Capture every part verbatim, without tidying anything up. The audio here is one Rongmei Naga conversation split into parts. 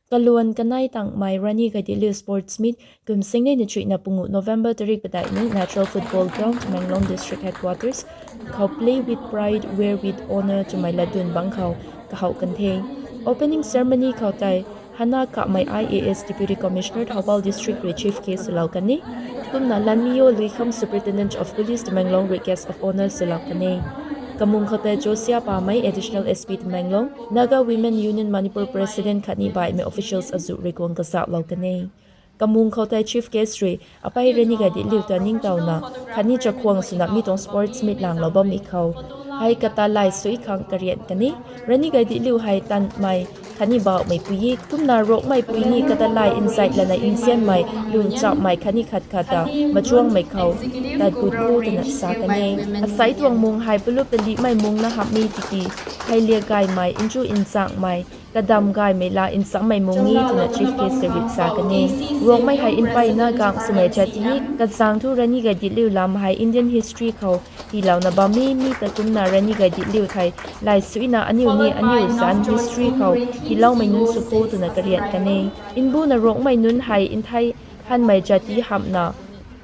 Kaluan kanei tangmei Rani Gaidinliu Sports Meet kum singneina chuihna pungu November tarik padeih ni Natural Football Ground, Tamenglong District Headquarters khou Play with Pride, Wear with Honour twmei latdyn bangc khou kahouh kan the. Opening ceremony khou tei Hana Kamei I A S, Deputy Commissioner, Thoubal District rui chief guest swlou kan e. Kumna Lanmiyo Luikham, Superintendent of Police, Tamenglong rui guest of honour swlou kan e. Kamung khou tei Josia Pamei, Additional S P Tamenglong, Naga Women Union Manipur President khatni baihmei officials azuh rui guang kazauhlou kan e. Kamung khou tei chief guest rui apei Rani Gaidinliu ta ningtowna khatni chakhwang swna mi tuang sports meet langlou bammei khou hei katalai sui khang karian kan e. Rani Gaidinliu hei tanmei khatni bauhmei pui e, kumna Rongmeipui ni katalai nzei lana nzianmei, lungchammei khatni khat khat ta machuangmei khou tat gut kho twna sa kan e. Asei tuang mung hei palup talihmei mung na hamhmei tiki hei liak gaymei, nchu nchangmei, kadam gaymei la nchammei mung e twna chief guest rui sa kan e. Rongmei hei npeyna gang swmei jati e, kazang thu Rani Gaidinliu lam hei Indian history khou tiilouna bam e. Mi ta kumna Rani Gaidinliu thei lay suina aniu ni aniu zanc history khou tiiloumei nunc sw kho twna karian kan e. Mbuna Rongmei nunc hei nthei hanmei jati hamhna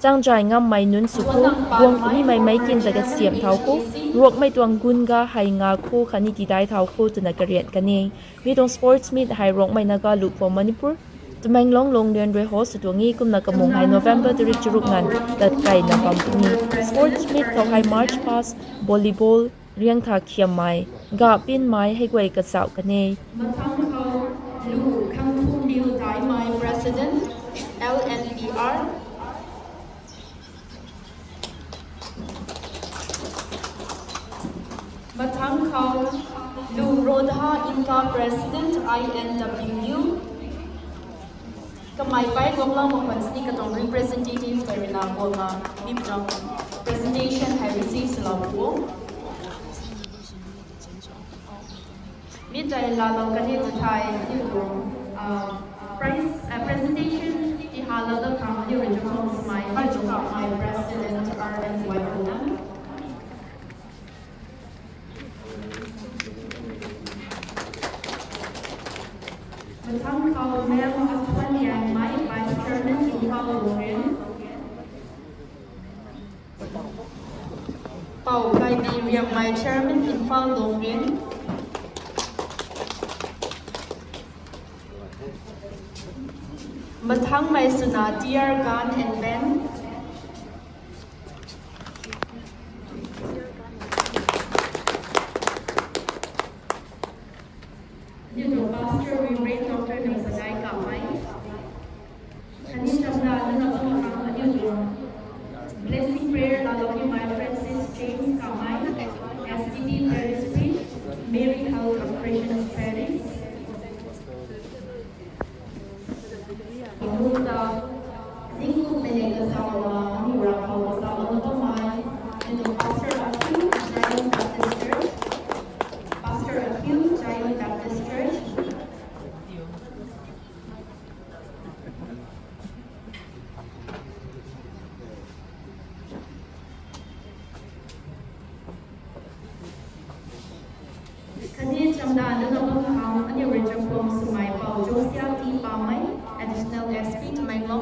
changzay ngammei nunc sw kho, guang punimei meic kin ta kasiamh thau kho, Rongmei tuang gunga hei nga kho khatni tidai thau kho twna karian kan e. Mi tuang sports meet hei Rongmei Naga Lupham Manipur, Tamenglong Longrian rui host sw tuang e. Kumna kamung hei November tarik charuk nganv tat kaina bam puni. Sports meet khou hei march past, volleyball, riangtha khiammei, gah pinmei hei guay kazauh kan e. Mathang khou Lu Khangthumliu Daimei, President, L N P R. Mathang khou Lu Rodha Inka, President, I N W U. Kamei pei guanglou mak khwan sini katuang representative tei ruina guangna mi tuang presentation hei receive swlou o. Mi tei laalou kan e. Tei aniu tuang prize, presentation tihalou dat khang aniu rui chakhwang swmei Haichungkapmei, President, R S Y O M. Mathang khou Mem Athuanliangmei, Vice Chairman, Imphal Longrian. Pou Kaibi Riangmei, Chairman, Imphal Longrian. Mathangmei swna T R Gan and Ben. Aniu tuang Pastor, Reverend Doctor Ningsadai Kamei. Khatni chamna nunc na bam khang aniu tuang blessing prayer laalou nimei Francis James Kamei, S T D Parish Priest, Mary Health of Christians Parish. Ningkumhmei kazauhna aniu Ravguangc khou kazauhna bammei, aniu tuang Pastor Akhiu, Zion Baptist Church. Pastor Akhiu, Zion Baptist Church. Khatni chamna nunc na bam khang aniu rui chakhwang swmei Pou Josia T Pamei, Additional S P Tamenglong.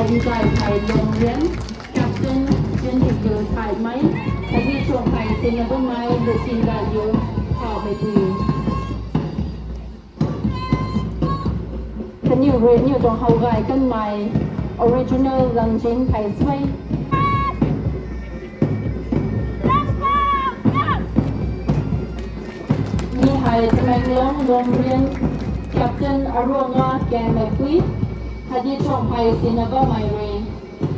Ntay Thai Longrian, Captain Jinhikliu Thaimei, khatni Chuangphai Sinabamei Lukinlaiu Khameipui. Kaniw rui aniw tuang how gay kanmei, Original Langjin Phaisuai. Mi hei Tamenglong Longrian, Captain Aruanga Kangmeipui, khatni Chuangphai Sinabamei rui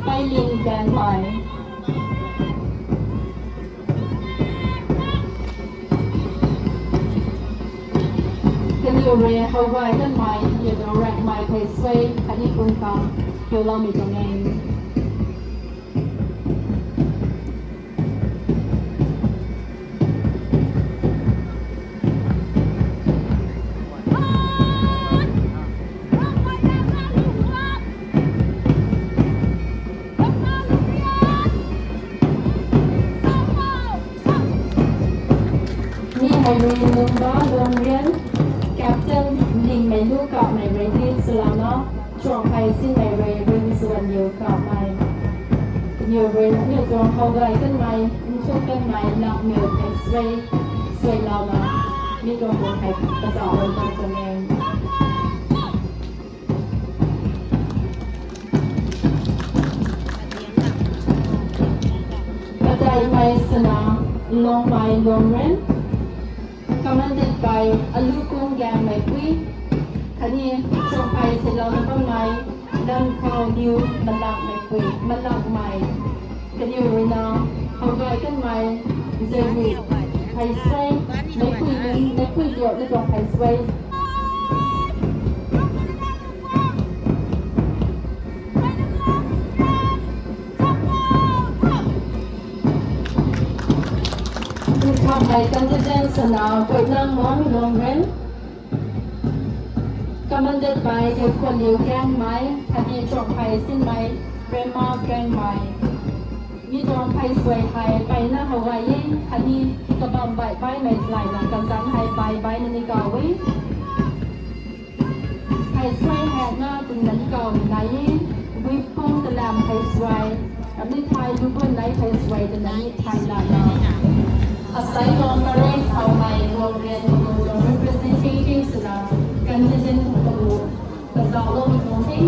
Pailing Kangmei. Kaniw rui how gay kanmei, kaniw tuang Rangmei Phaisuai, khatni Pungkam Kiuloumei tuang e. Mi hei rui Nungba Longrian, Captain Lingmeilu Kamei rui di salana, Chuangphai Sinmei rui Ringzuanliu Kamei. Kaniw rui aniw tuang how gay kanmei, nthuk kanmei, Lakmiu Phaisuai, suailouna, mi tuang tuang hei kazauh bam tuang tuang e. Padaimei Sana, Longmei Longrian, commanded by Alukung Gangmeipui, khatni Chuangphai Sinlouna Bammei, Lamkhou Liu Malakmeipui, Malakmei. Kaniw ruina how gay kanmei, Zerui Phaisuai, Meipui Ling, Meipui Liu, Meipui Phaisuai. Nthakmei contingent Sana, Koinangmang Longrian, commanded by Kekhuanliu Kangmei, khatni Chuangphai Sinmei, Rema Kangmei. Mi tuang phaisuai hei mpeyna how gay e, khatni kabam baih baihmei thalayna kazanc hei baih baihna ni kaw e. Phaisuai hei na twna ni kaw nai e, Guipung Kalam Phaisuai, khatni Thai Lubun Nai Phaisuai twna ni thay lana. Asai tuang Karen Thaumei Longrian tuang representative swna contingent tuang kazauhloumei tuang the.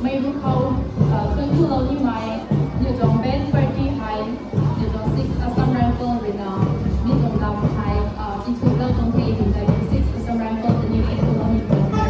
Mei rukhou, uh, kanthulou nimei, aniu tuang band party hei, aniu tuang Sixth Assam Rifle ruina, mi tuang lam hei, uh, tithuklou tuang the, tw tei Sixth Assam Rifle tei ni tithuklou ni tuang the.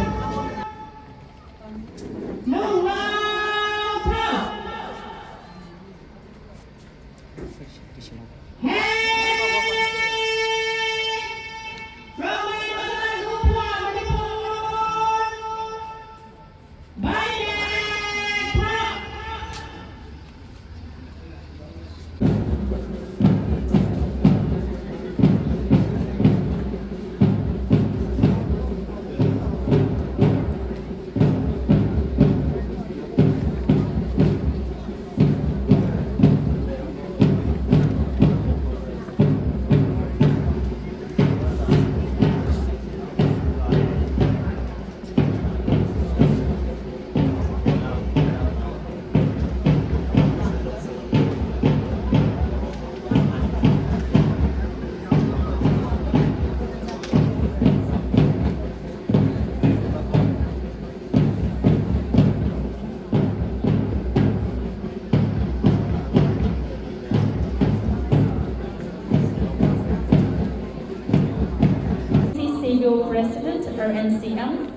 C C U President, R N C M,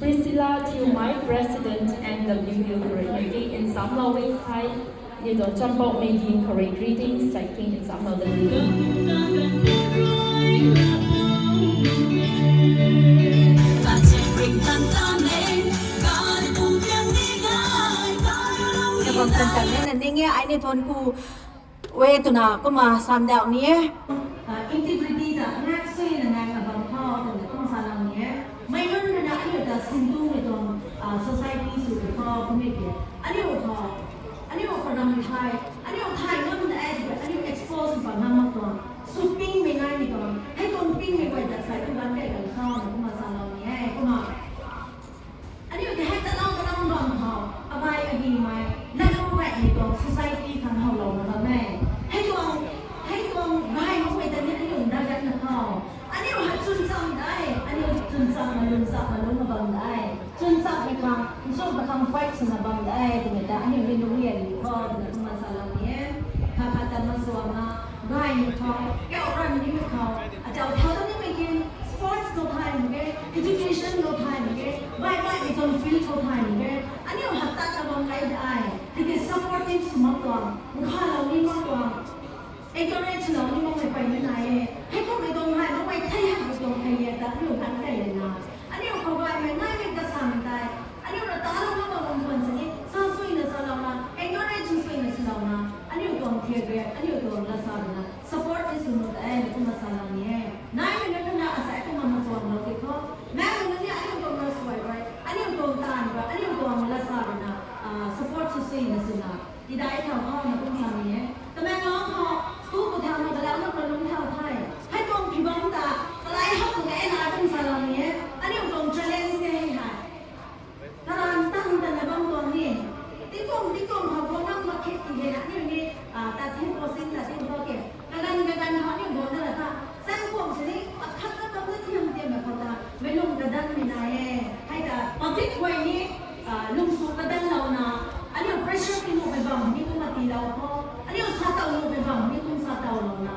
Priscilla Thiumei, President, N W U Community, in Samlawing High, Nidon Champok Meeting, Kare greetings, thanking in Samlaw the Meeting. Kabam tang tang e na ning e, ai ni thon ku we twna kumna sandauh ni e. Ah, integrity ta ngak sui na ngak abam khou twna kum salou ni e. Mei nunc rui na aniu ta sintu mei tuang, ah, society sw tei khou kum e ke. Aniu khou, aniu khou ram mei thai, aniu thai ngam na e, aniu expose pa ngam mak tuang. Sw ping mei nai mei tuang. Hei tuang ping mei guay ta sai tu gan kai kan khou na kumna salou ni e. Kumna. Aniu tei hei ta lau ta lau bam khou, abai agi mei, Lum chap ma lum na bam de. Chwn chap ni khang, nchum pa khang fight swna bam de. Twmei ta aniu ni lung lian ni khou twna kumna salou ni e. Kha khat ta masuangna, gay ni khou, kau ran ni khou, achau thau ni mei ki, sports khou thay ni ke, education khou thay ni ke, bai bai ni tuang field khou thay ni ke, aniu hak ta ta bam kai de. Tiki supportive sw mak tuang, nkhalou ni mak tuang. Encourage lou ni makmei peyna nai e. Hei kummei tuang hei, makmei thei hei tuang thei e ta, aniu kan kei lana. Aniu khou gaymei naimei kasamei tei. Aniu rui talou na bam bam tuan sini, sa suina salouna, encourage suina salouna. Aniu tuang thiak riak, aniu tuang lasa rui na. Support ni sw nu ta e, kumna salou ni e. Naimei nunc na asei kumna masuang lou ti khou. Naimei nunc ni aniu tuang na suai rui, aniu tuang taanv rui, aniu tuang lasa rui na, ah, support sw suina swna. Tidai thau khou na kum sa ni e. Tamenglong khou, school khou thau na, kalam na kalung thau thei. Hei tuang phi bam ta, kalai hak khou na e na kum salou ni e. Aniu tuang challenge ni hei hei. Kalan tang tang na bam tuang ni. Tingkum, tingkum khou khou nang mak khit ti hei na, aniu ni, ah, tat thei posting ta ting khou ke. Kalan kalan khou aniu guang na la tha. Sangkuang sini, akhat na tam na thiam thiam na khou ta, mei lung kadanmei nai e. Hei ta, public way ni, ah, lungsu kadanlouna, aniu pressure ti nuhmei bam ni kum ati lou khou, aniu sa tau nuhmei bam ni kum sa tau louna,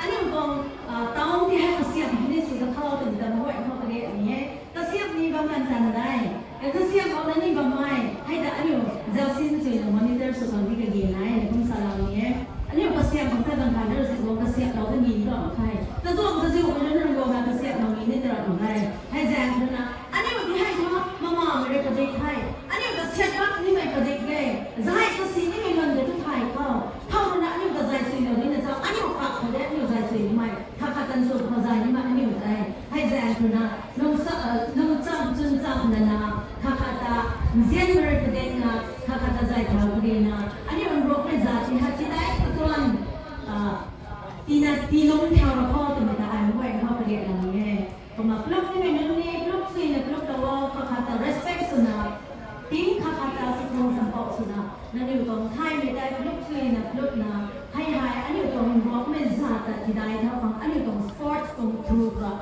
aniu tuang, ah, town ti hei kasiam ni sw da khou, twmei ta mei guay khou kage ni e. Kasiam ni bam kan tan dai. E kasiam khou na ni bam mai. Hei ta aniu, zausin chui na monitor sw kan ni kage nai, na kum salou ni e. Aniu kasiam khou ta kan tan dai, si guang kasiam lou ta ni bam khai. Kazuang kaziu khou na nang guang na kasiam lou ni ni ta ra bam dai. Hei zang khou na, aniu ti hei thu, mama mei rui padik hei. Aniu ta siat bak nimei padik e. Zai kasi nimei lon de tu thai khou. Thau na aniu ta zai sui lou ni na chau. Aniu kak khou de aniu zai sui nimei. Kha khat tan sw khou zai nimei aniu ta e. Hei zang khou na, nung sa, ah, nung cham chun cham na na. Kha khat ta, nzian mei rui padik na. Kha khat ta zai thau padik na. Aniu nruak mei zat ti ha ti dai tuan. Ah, tina ti lung thau ra khou, twmei ta ai mei guay khou padik na ni e. Kumna pluk nimei nunc ni, pluk suina pluk lou o, kha khat ta respect swna, ting kha khat ta sw khou sampou swna, nangniw tuang thaymei tei pluk suina plukna, hei hei, aniu tuang nruakmei zat ta tidai thau khang, aniu tuang sports tuang thu ra,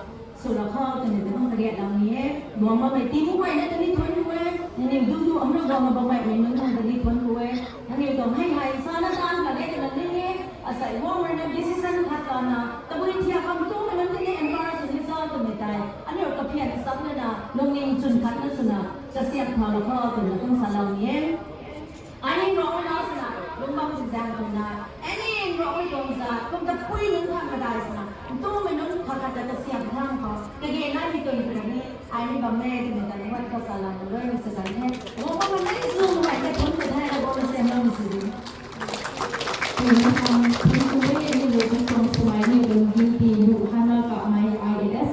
sw ra khou, twmei ta kum kariat lou ni e. Guang bammei team guay na ta ni thuan pu e, nangniw du du amna guang bammei mei nunc na ta ni thuan pu e. Nangniw tuang hei hei, sa na tan kage twna ni e, asei guang rui na decision khat lana, tabui thiak khang tumei nunc tini embarrass sw ni sa twmei tei. Aniu kaphian sap na na, lungning chwn khat na swna, kasiam thau la khou twna kum salou ni e. Ai ni nruakmei na swna, lung bam si zang twna, ai ni nruakmei tuang za, kum ta pui nunc khang kadai swna, tumei nunc khat khat ta kasiam thang khou, kage na ni tuang twna ni, ai ni bam e twmei ta ni wan khou salou na loi ni sa kan the. Wo bam na ni zu mai ta thun ta thai la wo na siam lou ni sw di. Thank you, thank you, thank you, thank you, thank you, thank you, thank you,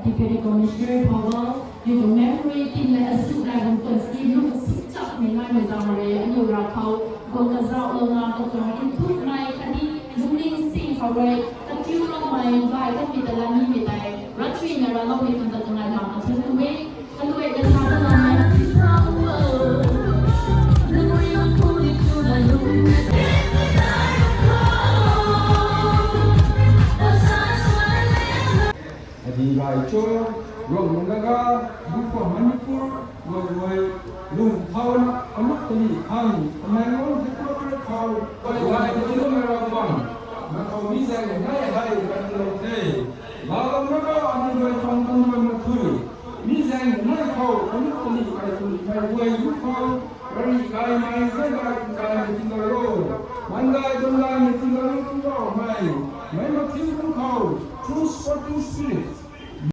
Deputy Commissioner Phagal, you memory team le asu la gam tuan ski lu su chak ni ngai mei zam re, aniu ra khou, gol kazauh lou na, katuang nthuk nai khatni lungning sing khou rui, katiu lou mei, bai kami ta la ni mei tei, rat chui na ra lou mei khang ta kangai mak na thun tu e, kaluai kasa ta la mei. Adi rai cho, rong na ga, bu pa Manipur, rong rui, lung thau na, anuk tali khang, Tamenglong headquarter khou, rui rui, rui rui rui bam, na khou mi zang nai hai kan lo the. Lalou na ga, ani rui khou